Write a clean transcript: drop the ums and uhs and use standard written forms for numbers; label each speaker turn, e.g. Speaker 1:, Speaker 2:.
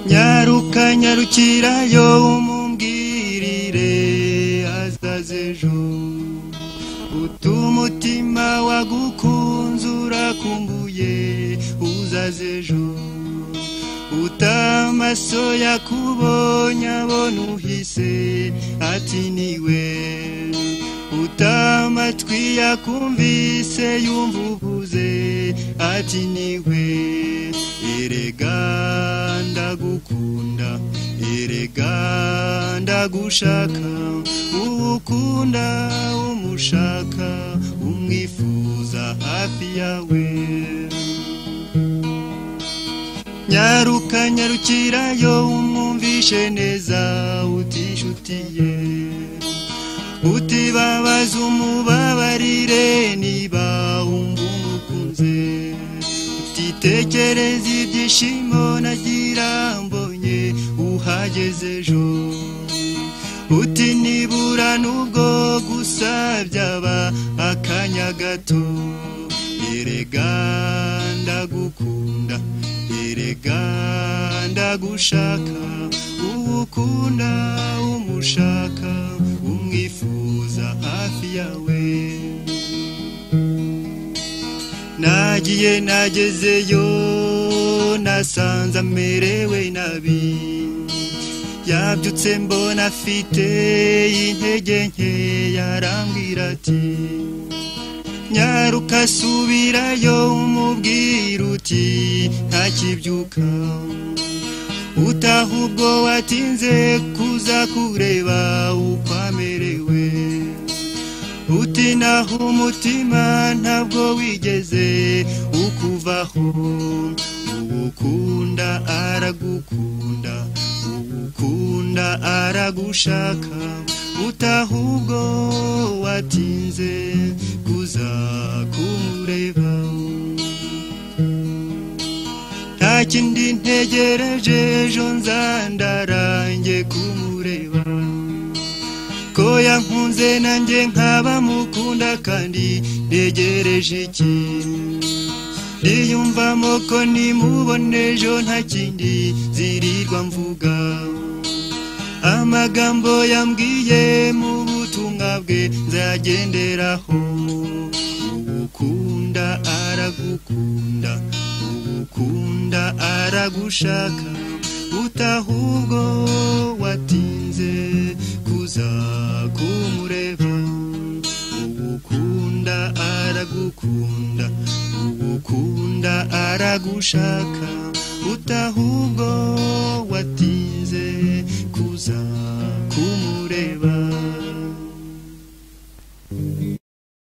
Speaker 1: Nyaruka nyarukirayo umumbwirire azaze ejo, utumutima wagukunze urakumbuye uzaze ejo, utamaso yakubonye abona uhise ati niwe, utamatwi yakumvise yumva uvuze ati niwe. Erega ndagukunda, erega ndagushaka, uwukunda umushaka umwifuza hafi yawe. Nyaruka nyarukirayo umwumvishe neza uti inshuti ye, utibabaza umubabarire niba wumva umukunze, utitekereza ibyishimo nagira mbonye uhageze ejo, uti nibura nubwo gusa byaba akanya gato. Erega ndagukunda, erega ndagushaka, uwukunda umushaka umwifuza hafi yawe. Nagiye nagezeyo nasanze amerewe nabi, yabyutse mbona afite intege nke, yarambwira ati nyaruka subirayo umubwira uti ntakibyuka, utahubwo watinze kuza kureba uko amerewe, uti naho umutima ntabwo wigeze ukuvaho, uwukunda aragukunda, uwukunda aragushaka, utahubwo watinze kuza kumureba. Nta kindi ntegereje ejo nzandarange kumureba, ko yankunze nanjye nkaba mukunda kandi ntegereje iki, ndiyumvamo ko nimubona ejo nta kindi zirirwa mvuga, amagambo yambwiye mu butumwa bwe nzagenderaho. Uwukunda aragukunda, uwukunda aragushaka, utahubwo watinze kuza kumureba. Uwukunda aragukunda, uwukunda aragushaka, utahubwo